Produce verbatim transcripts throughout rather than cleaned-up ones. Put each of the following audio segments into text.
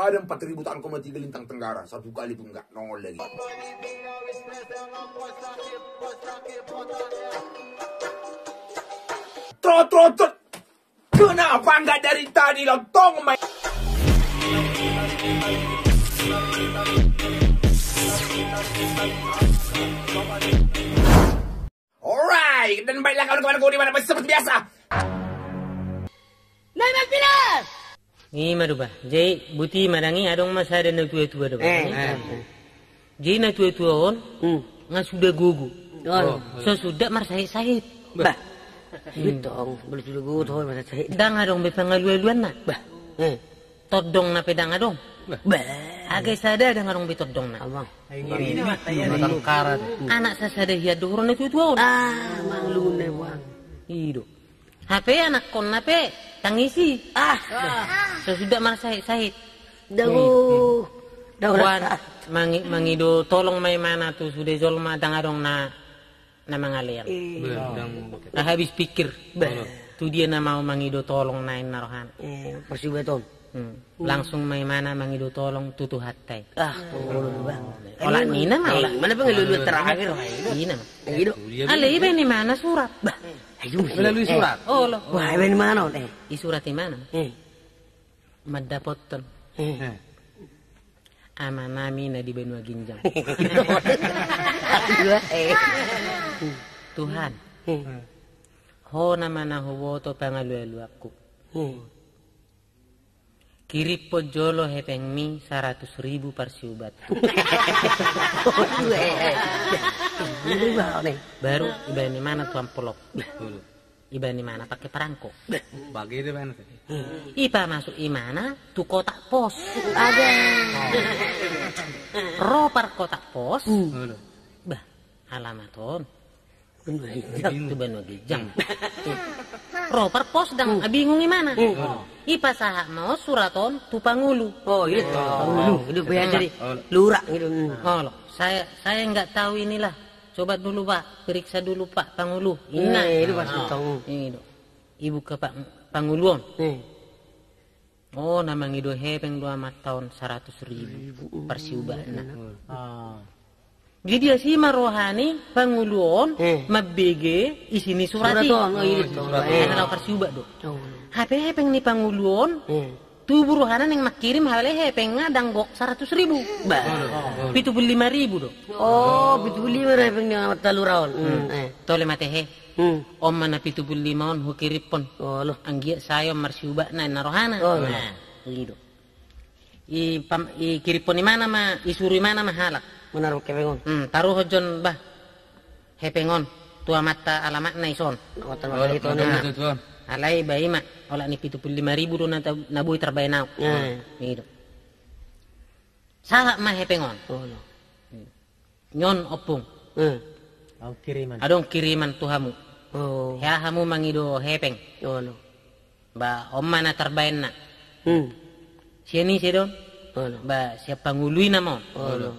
Ada empat ribu tahun kau mati gelintang tenggara, satu kali pun enggak nongol lagi. Trot, trot, trot. Kenapa enggak dari tadi, lontong, main? Alright, dan baiklah kawan-kawanku, di mana masih seperti biasa. Nah, Mas Pilar! Ima do bah, jadi buti ma dang i, adong ma sada na tua-tua do bah. Eh, eh, eh. Jadi na tua-tua on, hmm, nga suda gogo. Oh. So suda marsahit-sahit. Bah. Hmm. Itong, baru suda gogo, tong marsahit-sahit. Dang adong be pangalu-aluanna. Bah. Eh. Tondongna pe dang adong. Bah. Agai sada dang adong be tondongna. Abang. Ini mata ya. Anak sasada hian do huroha na tua-tua on. Ah, manglungun na buang. I do. Hape anakkonna pe tangisi. Ah. So suda marsahit-sahit. Dago. Hmm. Dago. Wan, mangi-, mangido tolong ma imana tu sude jolma, dang adong na, na mangalean. Eh. Bah, dang. Nah, habis pikir. Bah. Tu dia na mau mangido tolong, na ninna rohana. Eh, parsiubat on. Hmm. Langsung ma imana mangido tolong tu Tuhanta i. Ah, tolong, bah. Olat nina ma, eh, olat. Mana pangalu-aluan terakhir, bah. Ina ma. Mangido. Alai ibaen imana surat. Bah. Ayo, melalui surat. Olo. Wah, ibaen imana on, eh. I surat imana. Eh. Mandapothon. Eh. Amanami na di banua ginjang. Dua, eh. Tuhan. Eh. Ho nama na huboto pangalu-aluanku. Eh. Kirimhon jolo hepengmi saratus ribu parsiubat. Baru ibaen imana tu amplop. Ibaen imana pake perangko. Ipamasuk imana tu kotak pos. Ro par kotak pos. Bah, alamat on. Tu banua ginjang. Ro par pos dang, bingung imana. Ipasahat ma on surat on tu pangulu. Oh, iya, pangulu. Itu biasa di lurah gitu. Olo, saya, saya nggak tahu inilah. Coba dulu, Pak, periksa dulu, Pak, pangulu. Ina. Eh, itu pas ketemu. Ibuka, Pak, pangulu on. Eh. Oh, na mangido hepeng do amanta on saratus ribu parsiubatna. Ah. Jadi asi ma roha ni pangulu on mambege isi ni surat i. Surat on, oh, iya, karena laho parsiubat do. Hape hepeng ni pangulu on, tubu rohana naeng mangkirim, alai hepengna dang gok saratus ribu. Bah. Pitu pulu lima ribu do. Oh, pitu pulu lima do hepeng ni amanta lurah on. Hmm, eh. Tole ma tehe. Hmm. On ma na pitu pulu lima on hukirimhon. Olo. Anggiat sae on marsiubatna, ninna rohana. Olo. Nah, i do. I pam-, ikirimhon imana ma, isuru imana ma halak. Manaruhon hepeng on. Hmm, taruhon jo on, bah. Hepeng on. Tu amanta alamatna ison. Amanta alamatna ison. Nah, alai bah, i ma, olat ni pitu pulu lima ribu do na ta-, na boi tarbaen ahu. Nah. I do. Sahat ma hepeng on. Olo. Ni on, ompung. Eh. Adong kiriman. Adong kiriman tu hamu. Oh. Hea hamu mangido hepeng. Olo. Bah, on ma na tarbaenna. Hmm. Sian ise do on? Olo. Bah, sian pangulu i nama on. Olo.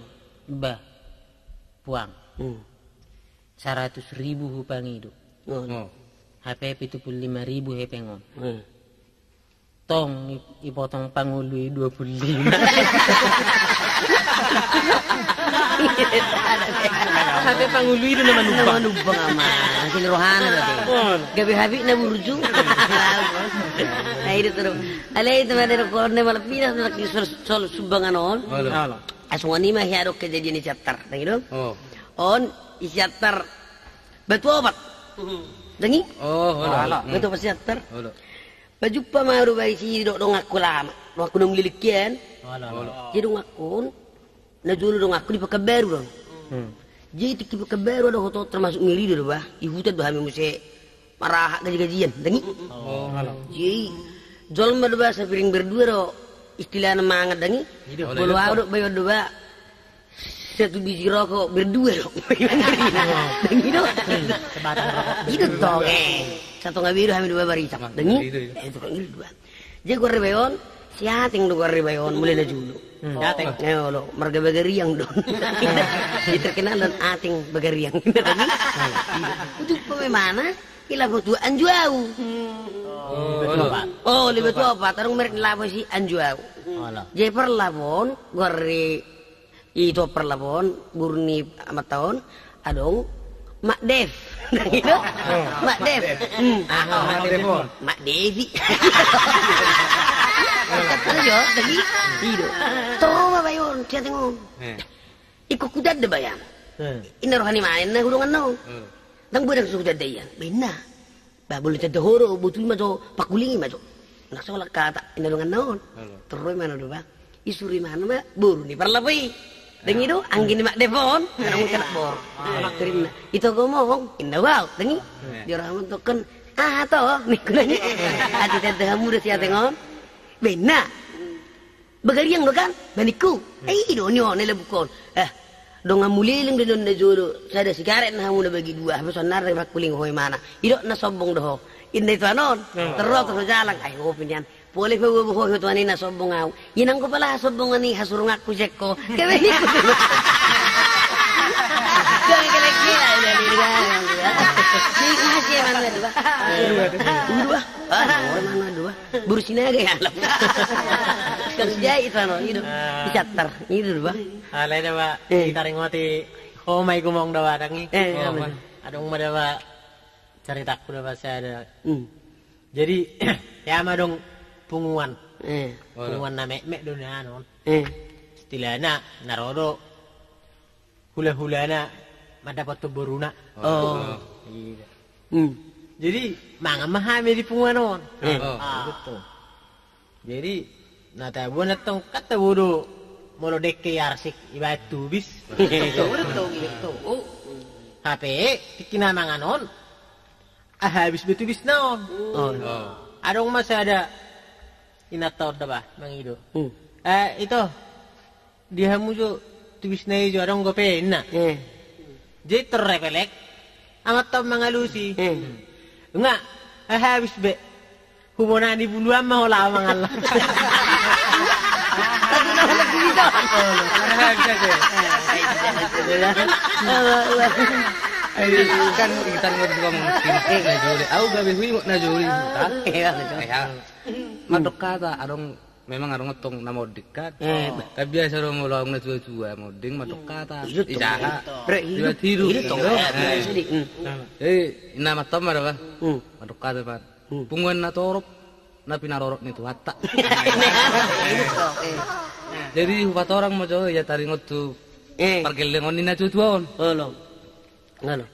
Bah, puang. Hmm. Saratus ribu hupangido. Olo. Oh. Hape pitu pulu lima ribu hepeng on. Hmm. Tong i-, ipotong pangulu i dua pulu lima. Hape pangulu i do na manumpang. Na manumpang ama. Hasil rohana berarti. Oh. Gabe habib na burju. Nah, i do terus. Alai itu mana do kone malah pindah lagi soal, soal sumbangan on. Olo. Olo. Asongan i ma hea do kejadian i Siantar. Nah, gitu. Oh. On i Siantar Batu Obat. Dang i? Oh, olo. Olo. Batu Obat Siantar. Olo. Pajumpa ma au do bah i si do donganku lama. Donganku naung leleng hian. Olo, olo. Jadi donganku on, na jolo donganku di Pekanbaru do on. Hmm. Jadi tingki Pekanbaru adong hotot termasuk ngeri do bah. I huta do hami muse marahak gaji-gajian, dang i? Oh, olo. Jadi jolma do bah sapiring berdua do istilahna mangan, dang i? Olo. Molo au do bah, ion do bah. Satu biji rokok berdua do. Dang i do. Sebatang rokok. I do tong, eh. Satonga bia do hami do bah marisa. Dang i? I do, i do. Eh, tukang i do bah. Jadi goar ni bah on, Si Ateng do goarna, bayo on, mulai na jolo. Hmm. Si Ateng. Eh, olo, marga Bagariang do. Dia terkenal dengan Ateng Bagariang. Ujuk pe memana, i lapo tu Anjuau. Hmm. Oh, Lebatu Opat. Oh, Lebatu Opat, adong merek lapo si Anjuau. Jadi parlapo on, goarna i tu parlapo on, boru ni amanta on, adong Mak Dev. Ndang i do? Mak Dev. Hmm. Mak Devi. Iyo, ndang i do. Torro ma bayo on, si Ateng on. Ingkon hutanda, bayo. Inna roha ni manen na hudongan na on. Ndang boi, ndang so hutanda ian. Baen na. Ba, bolo tanda ho do, botul ma jo, pangkuling i ma jo. Ndang so holan hata, inna dongan na on. Torro imana do ba. Isuru imana ma boru ni parlapo i. Ndang i do, anggi ni Mak Dev on. Ndang i do, anak boru. Anak kirimna. Ito gomong, inna bau, ndang i. Dia orang menentukan, ah, to, ningku nang i. Adi tanda hamu do, si Ateng on. Baen na. Bagariang do kan? Ba ningku. Eh, i do, ni on, ni labuk on. Eh, donganmu leleng do, ni on na jolo. Sada sigaret na hamu na bagi dua. Hape sonari pangkuling ho imana. I do na sombong do ho. Inna i tu anon. Torro tu ho jalang. Ai, ho pe nian. Pola pe ho, ho, ho tu anon, na sombong au. Inang ko pala sombong ni hasurunganku jekko. Kebe ningku. Jangan kelek dia, jadi dia. Jadi masih mana dua? Dua. Ah, orang mana dua? Boru Sinaga ya. Kang Jai itu anu, itu. Ah. Di Siantar, itu do ba. Alai da ba, taringot i ho ma i, gumong da ba, ndang i. Eh, iya, betul. Adong ma da ba caritakku da ba sada. Hmm. Jadi, ya ma adong punguan. Eh. Punguan na metmet do na anon. Eh. Istilahna, na ro do hulahulana mandapothon boruna. Oh. Iya. Hmm. Jadi, mangan ma hami di punguan on. Eh. Ah, betul. Jadi, na tabo na tong, kan tabo do molo dengke i arsik ibaen tubis. Betul, betul. Hape, tingki na mangan on, ah, habis be tubisna on. Oh. Adong ma sada inanta on da ba, mangido. Hmm. Eh, ito, di hamu jo tubisna i jo, adong dope, inna. Eh. Jadi terrepelek amanta on mangalusi. Eh. Nga, eh, habis be. Hubona ni buluan ma ho laho mangallang. Kan kita ngomong sini na joli. Au gabe hui na joli. Iya, betul. Mandok hata, adong, memang adong tong na monding kan. Eh. Kan biasa do molo adong na tua-tua monding, mandok hata. Iya, tong. Ijaha. Ibat hidup. Iya, tong. Eh, inna amanta on ma da ba. Hmm. Mandok hata, Pan. Hmm. Punguan na torop, na pinarorot ni Tuhanta. Iya, tong. Eh. Jadi hupatorang ma jo ia taringot tu pargellengon ni na tua-tua on. Olo.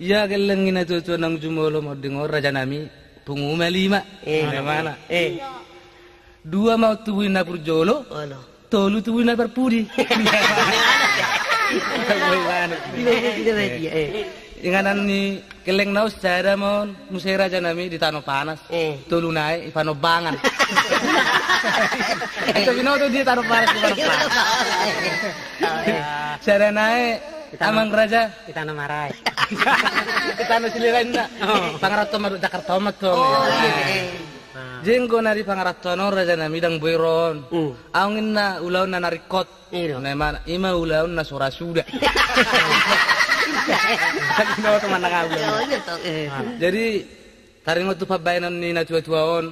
Ia gelleng ni na tua-tua naung jumolo monding on, rajanami, pungu ma lima. Eh. Mana? Eh. Dua ma on tubu ni na parjolo, tolu tubu ni na parpudi. Inganan ni gellengna on sada ma on, muse rajanami, di Tano Panas. Eh. Tolu nai i Panombangan. Asa binoto di Tano Panas, di Panombangan. Sada nai, amang raja. Di Tano Marai. Di Tano Silila inna. Oh. Pangarantoan ma do, Jakarta on ma tong. Oh, iya. Jenggo na di pangarantoan on, rajanami, ndang boi ro on. Hmm. Adong inna ulaon na naringkot. Iya. Na imana, ima ulaon na so ra suda. Jadi, taringot tu pambahenan ni na tua-tua on,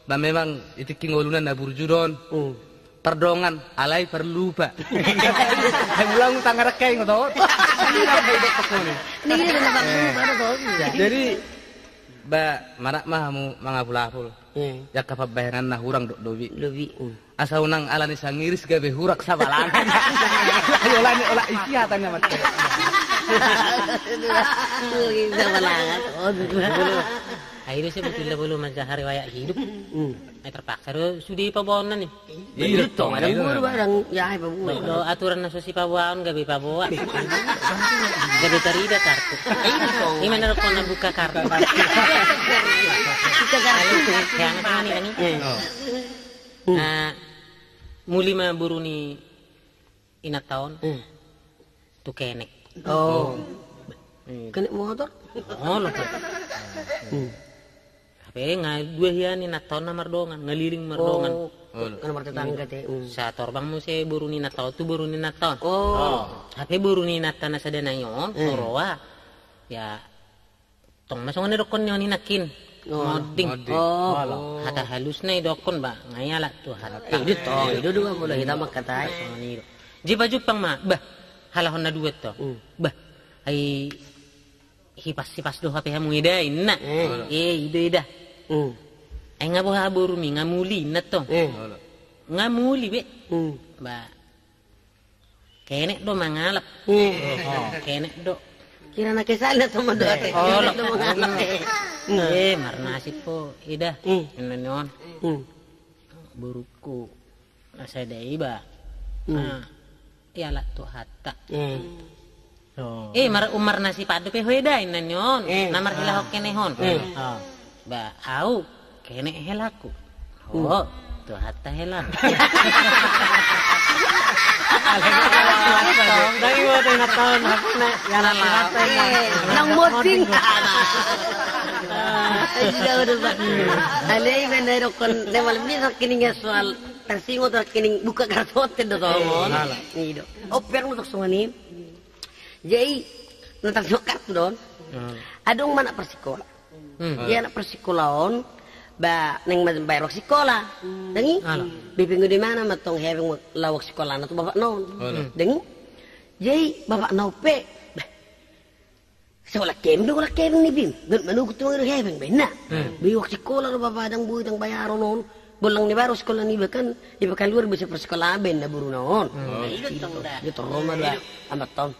ba memang i tingki ngoluna na burju do on. Hmm. Pardongan, alai parlupa. Ai, ulang utang arake ingot on. Jadi, ba, marap ma hamu mangapul-apul. Hmm. Jangka pambahenan na hurang do, dobi. Dobi, hmm. Asa unang ala ni sangiris gabe hurang sabalangan. Ai, ola ni, ola isi hatana mate. Sabalangan. Ai, do sebetulna bolo manjahari wayak hidup. Hmm. Ai, terpaksa do sude paboaon i. Iya, tong. Ada guru barang, ya, apa guru? Lo aturan na so sipaboaon gabe paboa. Gabe tarida kartu. Iya, tong. Ima na rokok na buka kartu. Buka kartu. Ya, anak ini, ini. Eh. Oh. Nah, muli ma boru ni inanta on. Eh. Tu kenek. Oh. Kenek motor? Ono, Pak. Hmm. Pe nga dua hian inanta on na mardongan, nga liling mardongan. Oh, olo. Kan martetangga te. Hmm. Satorbang muse boru ni inanta on tu boru ni inanta on. Oh. Hape boru ni inanta na sada nai on, hmm, so roa. Ya, tong ma songon na didokkon ni on i nangkin. Oh. Monding. Monding. Oh. Olo. Hata halusna didokkon ba, nga i alap tu hata. Eh, i do tong, i do dua molo hita mangkatai. Songon i do. Jadi pajumpang ma, bah, halak on na dua tong. Hmm. Bah, ai hipas-hipas do hape hamu eda, inna. Eh. Eh, i do eda. Hmm. Ai nga boha borumi, nga muli, inna tong. Eh. Nga muli be. Hmm. Ba, kenek do mangalap. Eh. Oh, kenek do. Kira na kesal na tong do ate. Olo. Kenek do mangalap. Eh, marnasib ho, eda. Hmm. Inna ni on. Hmm. Boruku. Asa da iba. Hmm. Ah, i alap tu hata. Hmm. Oh. Eh, mar-, umar na sipadu pe ho eda inna ni on. Hmm. Na marhilahon kenek on. Hmm. Ah. Ba, au, kenek helaku. Hmm. Oh, tu hata helam. Tadi mau tengah tahun, aku nak, yang nak hata, nak. Eh, nang moting. Sudah, udah, Pak. Alai, benar, kon, dia malam ni, saking soal Tarsingot tarkining buka kartu hotel do songon. Eh, i do. Oper mutok songon i. Jadi, na tarsingot kartu do on. Hmm. Adong ma anak parsikola. Hmm. Jadi anak parsikola on, ba, naeng mambayar uang sikola. Hmm. Dung i? Alah. Be pinggo di mana ma tong hepeng laho uang sikola na tu bapakna on. Alah. Dung i? Jadi, bapakna on pe, bah, so holan hepeng do, holan hepeng ni bim. Ganup manogot tu mangidok hepeng, baenna. Hmm. Be uang sikola do bapa, ndang boi, ndang bayaron on. Bollang ni baru sikola niba kan, iba kaluar bisa parsikola baenna boruna on. Hmm. Oh. Nah, i do tong da. I do tong, ro ma da amanta on.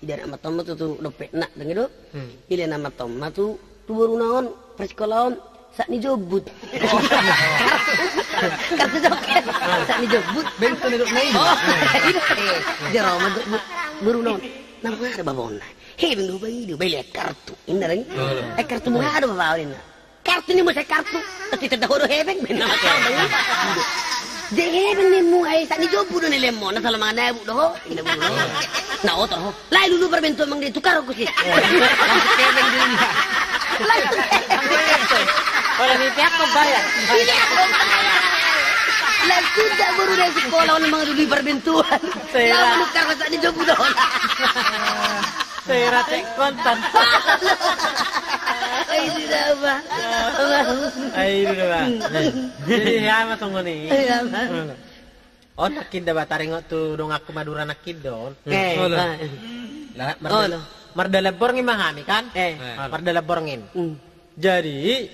Ida ni amanta on ma tu, tu dompetna, dung i do. Hmm. Ilean amanta on ma tu, tu boruna on, parsikola on. Sahat ni jombut. Kartu joket. Sahat ni jombut. Bento ni dok na i. Oh, i do. Eh, jadi ro ma tu bo-, boruna on. Nang aha do bapa on na? Hepeng do bapa i do, baen aek kartu. Inna dung i. Oh. Aek kartu muse do bapa on inna. Kartu ni muse kartu. Tapi tanda ho do hepeng, baenna ma tong dung i. Jadi hepeng ni muse, ai sahat ni jombut do na ileanmuna, na sala mangan abu do ho. Inna boruna on. Na oto ho. Lae lulu parbentuan manang dia tukar ho si. Langsung. Kalau ni tiap kau bayar. Iya. Langsung dah baru dari sekolah, orang mangan lulu parbentuan. Sera. Lalu tukar sahat ni jombut do. Sera cek kontan. Ai, tidak apa. Ai, tidak apa. Jadi, ya, Mas Ongoni. Iya, Mas. On nangkin da ba taringot tu donganku Madura nangkin do on. Eh, olo. Lah, mardal-, mardalan borngin ma hami kan? Eh. Olo. Mardalan borngin. Hmm. Jadi,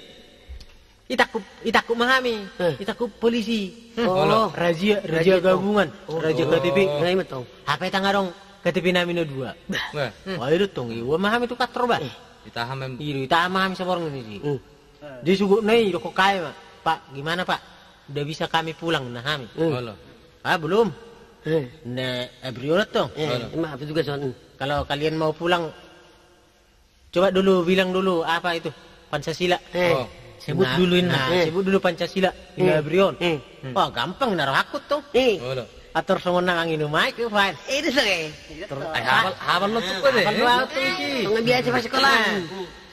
ditangkup, ditangkup ma hami. Eh. Ditangkup polisi. Hmm. Olo. Razia, razia gabungan. Olo. Razia K T P. Nah, i ma tong. Hape ndang adong K T P nami na dua. Bah. Hmm. Wah, i do tong, iboan ma hami tu kantor bah. Eh. Ditahan ma. I do, ditahan ma hami saborngin i. Hmm. Jadi sugutna i, didokkon hami ma. Pak, gimana, Pak? Udah bisa kami pulang, inna hami. Hmm. Olo. Ah, belum. Eh. Nah, eh, Brion tong. Eh, olo. Emang apa juga soal ini? Kalau kalian mau pulang, coba dulu bilang dulu apa itu? Pancasila. Eh. Oh. Sebut dulu, inna. Nah, eh, sebut dulu Pancasila. Inna Brion. Eh. Wah, gampang, inna rohangku tong. Eh. Olo. Atur songon na manginum aek, yo, Pak. Eh, itu sih. Terus, eh, hafal, hafal lo tuh, hafal lo tuh, si. Tong biasa pas sekolah. Nah.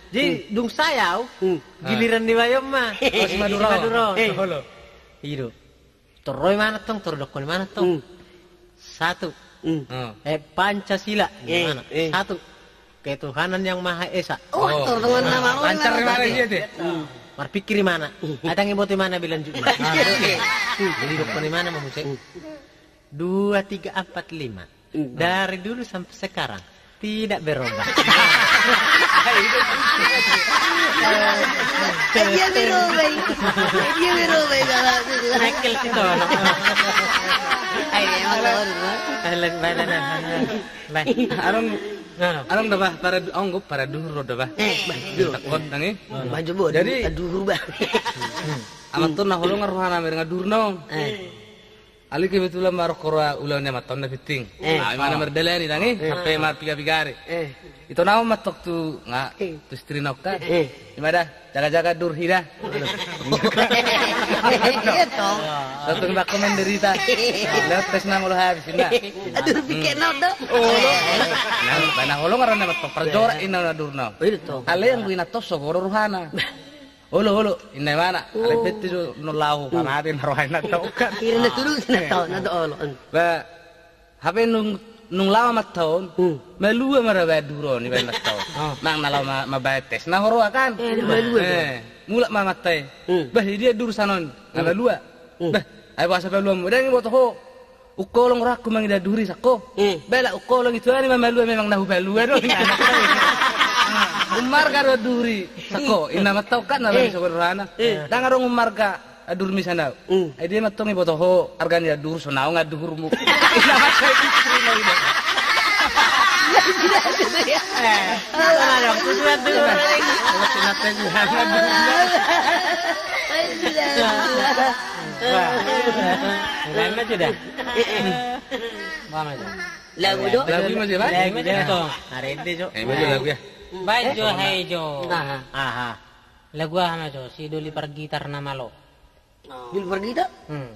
Jadi, dung sae au, hmm, giliran ni Bayon ma. Oh, si Madura. Si Madura. Eh. Olo. I do. Tor ro imana tong, tor didokkon imana tong. Hmm. Satu. Hmm. Eh, Pancasila. Eh, imana? Eh. Satu. Ketuhanan Yang Maha Esa. Oh, tor dongan nama. Lancar imana dia, dia. Hmm. Marpikir imana. Hmm. Ai ndang diboto imana be lanjut ma. Jadi didokkon imana ma muse. Hmm. Dua, tiga, empat, lima. Hmm. Dari dulu sampai sekarang tidak berubah. Eh, dia berubah. Eh, dia berubah, Bang. Michael Sitono. Ayo, Bang. Ayo, Bang. Bang. Adong, adong da bah, para du-, adong para duhur do da bah. Eh, bah, duhur. Takon tangi. Bah, coba, jadi, duhur, bah. Amanta on na holong rohana mereng duhur na on. Eh. Alai kebetulan ma ro roha ulaon ni amanta on na penting. Eh. Ah, imana mardalani tangi, eh, sampe marpiga-piga ari. Eh. Ito na on ma tong tu, nga, eh, tu istri na on kan. Eh. Ima da, jaga-jaga duhur i da. Iya tong. Tong i ba, menderita. Lewat tes na molo habis, inna. Duhur pike na on do. Oh. Nah, ba na holong rohana ma tong, parjora inna na duhur na on. Oh, iya tong. Alai anggo inanta on sogo do rohana. Olo, olo, inna imana. Oh. Alai bete jo non laho, hmm, pamate na roha inanta on kan. Ira na tudu, eh, inanta on, inanta olo. Hmm. Ba, hape nung, nung laho amanta on, hmm, malua ma ra baen duhur on, ibaen inanta on. Oh. Nang na laho ma, mambaen tes, na huroha kan. Eh, na malua. Eh, mulak ma amanta i. Hmm. Bah, i dia duhur sian on, na, hmm, malua. Hmm. Bah, ai boasa paluamu, ndang diboto ho. Ungkolong rohangku mangida duhur i sian ho. Hmm. Bela ungkolong i, tuani ma malua, memang na hupalua do. Ummarga do duhur i sian ho, inna amanta on kan, na, hmm, baen sogot rohana. Hmm. Ndang adong ummarga duhurmi sian ahu. Hmm. Ai dia ma antong diboto ho arga ni duhur, so naung duhurmu. Inna amanta i. Eh, ala dong, tuduhan, tuduhan. Wah. Lain aja dah. Lagu jo. Lagu i ma jo, Bang? Lagu i ma jo, Bang? Lagu i ma jo. Baen jo, hae jo. Aha. Aha. Lagu aha ma jo? Si Doli Pargitar na malo. Doli Pargitar? Hmm.